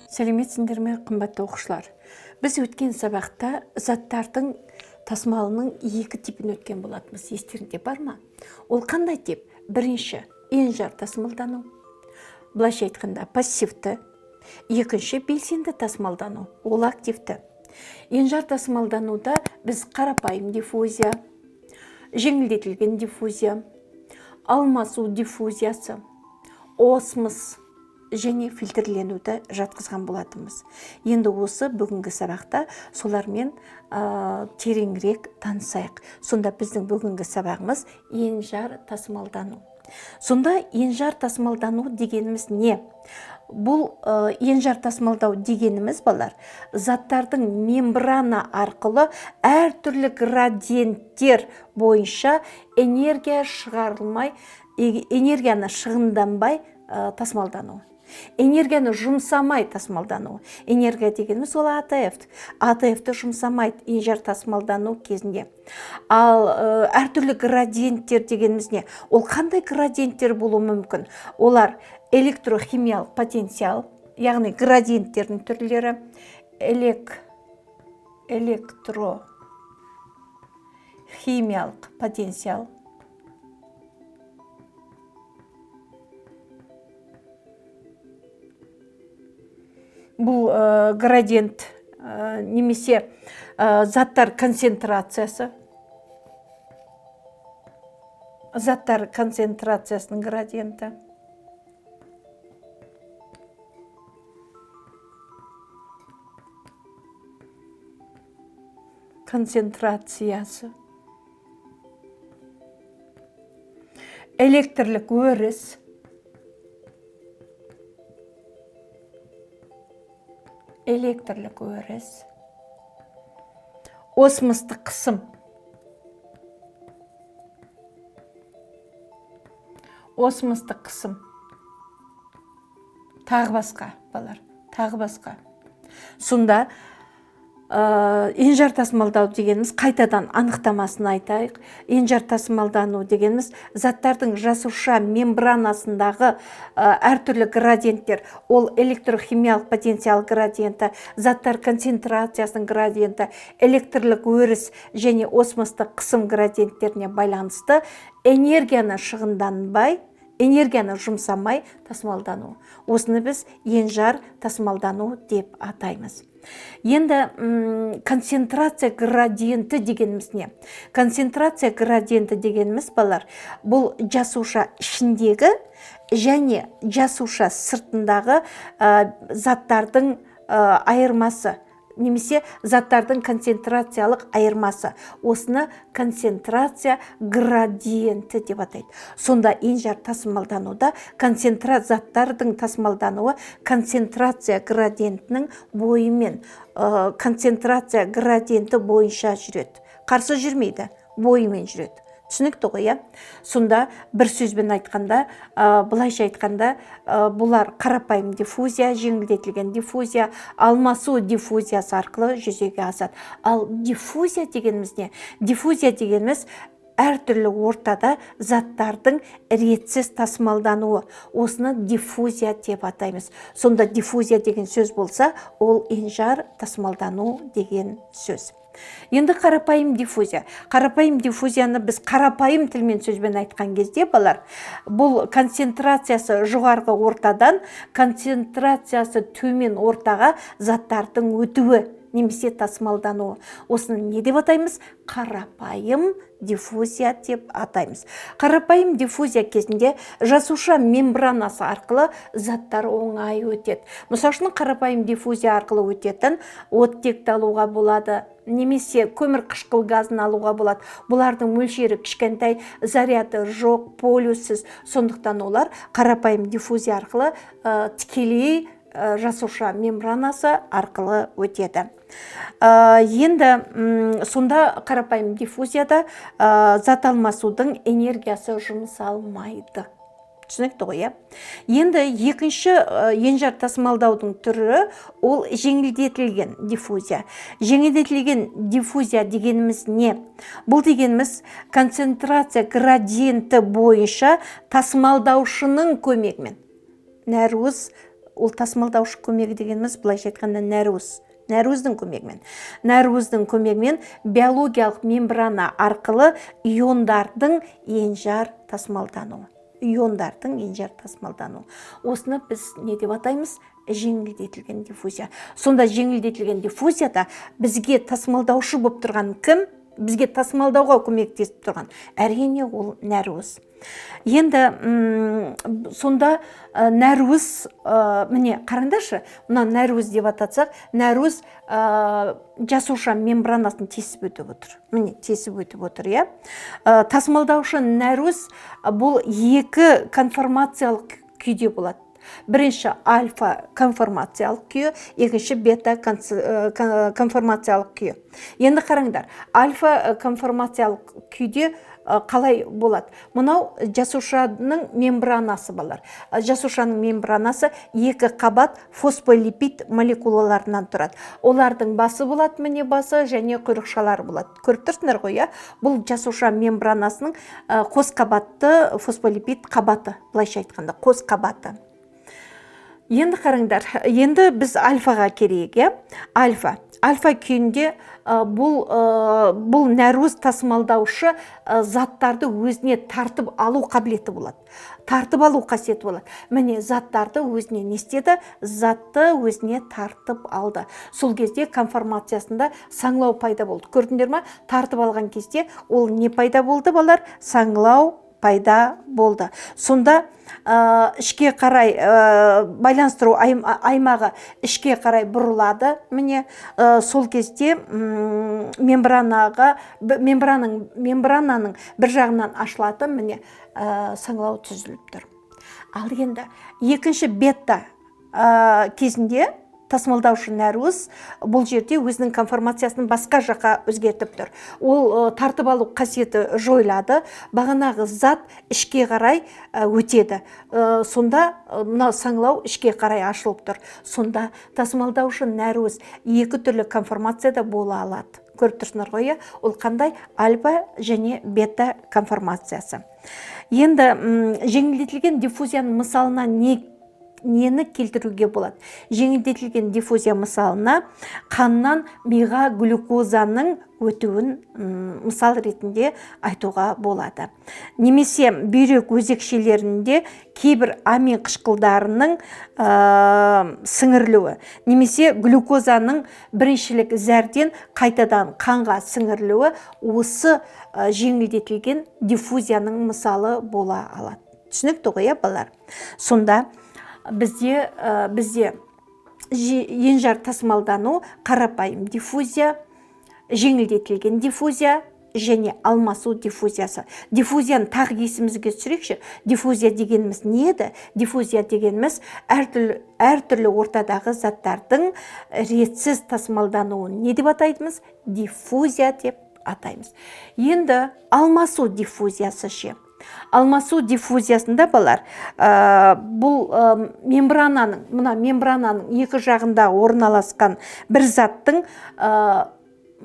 Сәлеметсіңдер ме, қымбатты оқушылар? Біз өткен сабақта заттардың тасымалының екі типін өткен болатынбыз. Естеріңде бар ма? Ол қандай тип? Бірінші, енжар тасымалдану. Былайша айтқанда, пассивті. Екінші, белсенді тасымалдану. Ол активті. Енжар тасымалдануда біз қарапайым диффузия, жеңілдетілген диффузия, алмасу диффузиясы, осмос және фильтрленуді жатқызған болатынбыз. Енді осы бүгінгі сабақта солармен тереңірек танысайық. Сонда біздің бүгінгі сабағымыз енжар тасымалдану. Сонда енжар тасымалдану дегеніміз не? Бұл енжар тасымалдау дегеніміз, балалар, заттардың мембрана арқылы әртүрлі градиенттер бойынша энергия шығарылмай, энергияны шығынданбай тасымалдану. Энергияны жұмсамай тасымалдану. Энергия дегеніміз ол АТФ. АТФ-ті жұмсамайды енжар тасымалдану кезінде. Ал әртүрлі градиенттер дегеніміз не? Ол қандай градиенттер болуы мүмкін? Олар электрохимиялық потенциал, яғни градиенттердің түрлері, электрохимиялық потенциал, бұл градиент, немесе заттар концентрациясы, заттар концентрациясының градиенті. Концентрациясы. Электрлік өріс. Электрлік өріс. Осмостық қысым. Осмостық қысым. Тағы басқа, балалар, тағы басқа. Сонда енжар тасымалдау дегеніміз, қайтадан анықтамасын айтайық. Енжар тасымалдану дегеніміз заттардың жасуша мембранасындағы әртүрлі градиенттер, ол электрохимиялық потенциал градиенті, заттар концентрациясының градиенті, электрлік өріс және осмостық қысым градиенттеріне байланысты энергияны шығынданбай, энергияны жұмсамай тасымалдану. Осыны біз енжар тасымалдану деп атаймыз. Енді концентрация градиенті дегеніміз не? Концентрация градиенті дегеніміз, балалар, бұл жасуша ішіндегі және жасуша сыртындағы заттардың айырмасы, немесе заттардың концентрациялық айырмасы. Осыны концентрация градиенті деп атайды. Сонда енжар тасымалдануда заттардың тасымалдануы концентрация градиентінің бойымен, концентрация градиенті бойынша жүреді. Қарсы жүрмейді, бойымен жүреді. Түсінікті ғой, иә? Сонда бір сөзбен айтқанда, былайша айтқанда, бұлар қарапайым диффузия, жеңілдетілген диффузия, алмасу диффузиясы арқылы жүзеге асады. Ал диффузия дегеніміз не? Диффузия дегеніміз әртүрлі ортада заттардың ретсіз тасымалдануы. Осыны диффузия деп атаймыз. Сонда диффузия деген сөз болса, ол енжар тасымалдану деген сөз. Енді қарапайым диффузия. Қарапайым диффузияны біз қарапайым тілмен сөзбен айтқан кезде, балалар, бұл концентрациясы жоғарғы ортадан концентрациясы төмен ортаға заттардың өтуі немесе тасымалдануы. Осыны не деп атаймыз? Қарапайым диффузия деп атаймыз. Қарапайым диффузия кезінде жасуша мембранасы арқылы заттар оңай өтеді. Мысал үшін, қарапайым диффузия арқылы өтетін оттекті алуға болады, немесе көмір қышқыл газын алуға болады. Бұлардың мөлшері кішкентай, заряды жоқ, полюссіз. Сондықтан олар қарапайым диффузия арқылы тікелей жасуша мембранасы арқылы өтеді. Енді сонда қарапайым диффузияда зат алмасудың энергиясы жұмсалмайды. Түсінікті ғой, иә? Енді екінші енжар тасымалдаудың түрі ол жеңілдетілген диффузия. Жеңілдетілген диффузия дегеніміз не? Бұл дегеніміз концентрация градиенті бойынша тасымалдаушының көмегімен нәруыз Ол тасымалдаушы көмегі дегеніміз, былайша айтқанда, нәруыз. Нәруіздің көмегімен биологиялық мембрана арқылы иондардың енжар тасымалдануы, иондардың енжар тасымалдануы. Осыны біз не деп атаймыз? Жеңілдетілген диффузия. Сонда жеңілдетілген диффузияда бізге тасымалдаушы болып тұрған кім? Бізге тасымалдауға көмектесіп тұрған, әрине, ол нәруыз. Енді сонда нәруыз, міне, қараңдаршы, мына нәруыз деп атасақ, нәруыз жасуша мембранасын тесіп өтіп отыр, міне, тесіп өтіп отыр, иә. Тасымалдаушы нәруыз бұл екі конформациялық күйде болады: бірінші альфа конформациялық күйі, екінші бета конформациялық күйі. Енді қараңдар, альфа конформациялық күйде қалай болады? Мынау жасушаның мембранасы, балалар. Жасушаның мембранасы екі қабат фосфолипид молекулаларынан тұрады. Олардың басы болады, міне, басы және құйрықшалары болады. Көріп тұрсыңдар ғой, иә? Бұл жасуша мембранасының қос қабатты фосфолипид қабаты, былайша айтқанда, қос қабаты. Енді қараңдар, енді біз альфаға келейік, иә. Альфа күйінде бұл нәруыз тасымалдаушы заттарды өзіне тартып алу қабілеті болады, тартып алу қасиеті болады. Міне, заттарды өзіне не істеді? Затты өзіне тартып алды. Сол кезде конформациясында саңылау пайда болды. Көрдіңдер ма? Тартып алған кезде ол не пайда болды, балалар? Саңылау пайда болды. Сонда ішке қарай байланыстыру аймағы ішке қарай бұрылады, міне. Сол кезде мембрананың бір жағынан ашылатын, міне, саңылау түзіліп тұр. Ал енді екінші бета кезінде тасымалдаушы нәруыз бұл жерде өзінің конформациясын басқа жаққа өзгертіп тұр. Ол тартып алу қасиеті жойылады, бағанағы зат ішке қарай өтеді. Сонда мынау саңылау ішке қарай ашылып тұр. Сонда тасымалдаушы нәруыз екі түрлі конформацияда бола алады. Көріп тұрсыңдар ғой, иә? Ол қандай? Альфа және бета конформациясы. Енді жеңілдетілген диффузияның мысалына нені келтіруге болады? Жеңілдетілген диффузия мысалына қаннан миға глюкозаның өтуін мысал ретінде айтуға болады немесе бүйрек өзекшелерінде кейбір амин қышқылдарының сіңірілуі немесе глюкозаның біріншілік зәрден қайтадан қанға сіңірілуі осы жеңілдетілген диффузияның мысалы бола алады. Түсінікті ғой, иә, балалар? Сонда бізде енжар тасымалдану, қарапайым диффузия, жеңілдетілген диффузия және алмасу диффузиясы. Диффузияны тағы есімізге түсірейікші. Диффузия дегеніміз не еді? Диффузия дегеніміз әртүрлі ортадағы заттардың ретсіз тасымалдануын не деп атаймыз? Диффузия деп атаймыз. Енді алмасу диффузиясы ше? Алмасу диффузиясында, балалар, бұл мембрананың, мына мембрананың екі жағында орналасқан бір заттың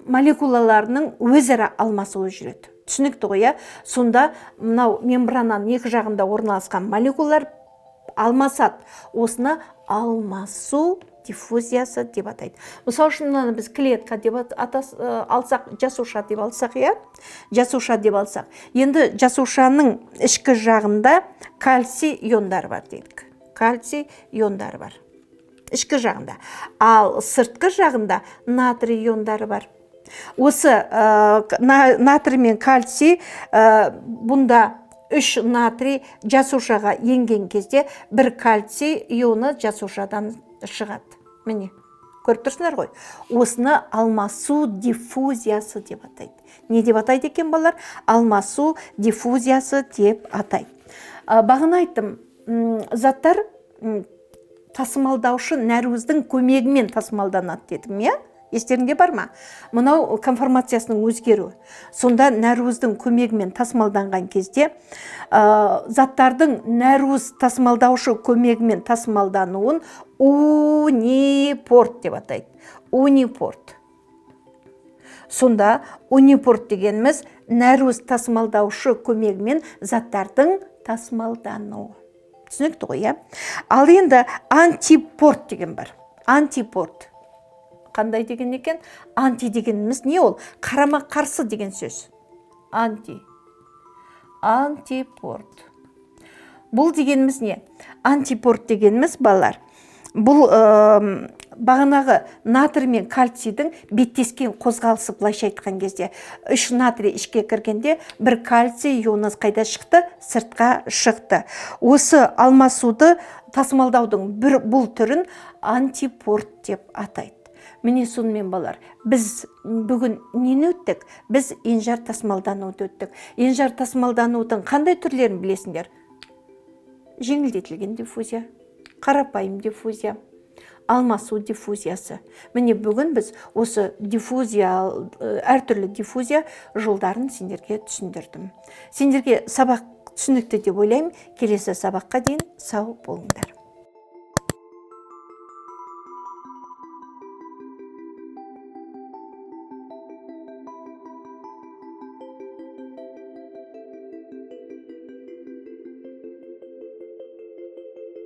молекулаларының өзара алмасуы жүреді. Түсінікті ғой, иә? Сонда мынау мембрананың екі жағында орналасқан молекулалар алмасады. Осыны алмасу диффузиясы деп атайды. Мысалы үшін, мынаны біз клетка деп алсақ, жасуша деп алсақ, иә, жасуша деп алсақ. Енді жасушаның ішкі жағында кальций иондары бар дедік, кальций иондары бар ішкі жағында, ал сыртқы жағында натрий иондары бар. Осы натрий мен кальций, бұнда үш натрий жасушаға енген кезде бір кальций ионы жасушадан шығады. Міне, көріп тұрсыңдар ғой. Осыны алмасу диффузиясы деп атайды. Не деп атайды екен, балалар? Алмасу диффузиясы деп атайды. Бағана айттым, заттар тасымалдаушы нәруыздың көмегімен тасымалданады дедім, иә? Естеріңде бар ма? Мынау конформациясының өзгеруі. Сонда нәруыздың көмегімен тасымалданған кезде, заттардың нәруыз тасымалдаушы көмегімен тасымалдануын унипорт деп атайды. Унипорт. Сонда унипорт дегеніміз нәруыз тасымалдаушы көмегімен заттардың тасымалдануы. Түсінікті ғой, иә? Ал енді антипорт деген бар. Антипорт қандай деген екен? Анти дегеніміз не ол? Қарама қарсы деген сөз. Анти, антипорт. Бұл дегеніміз не? Антипорт дегеніміз, балалар, бұл бағанағы натрий мен кальцийдің беттескен қозғалысы. Былайша айтқан кезде, үш натрий ішке кіргенде, бір кальций ионы қайда шықты? Сыртқа шықты. Осы алмасуды тасымалдаудың бір бұл түрін антипорт деп атайды. Міне, сонымен, балалар, біз бүгін нені өттік? Біз енжар тасымалдануды өттік. Енжар тасымалданудың қандай түрлерін білесіңдер? Жеңілдетілген диффузия, қарапайым диффузия, алмасу диффузиясы. Міне, бүгін біз осы диффузия, әртүрлі диффузия жолдарын сендерге түсіндірдім. Сендерге сабақ түсінікті деп ойлаймын. Келесі сабаққа дейін сау болыңдар.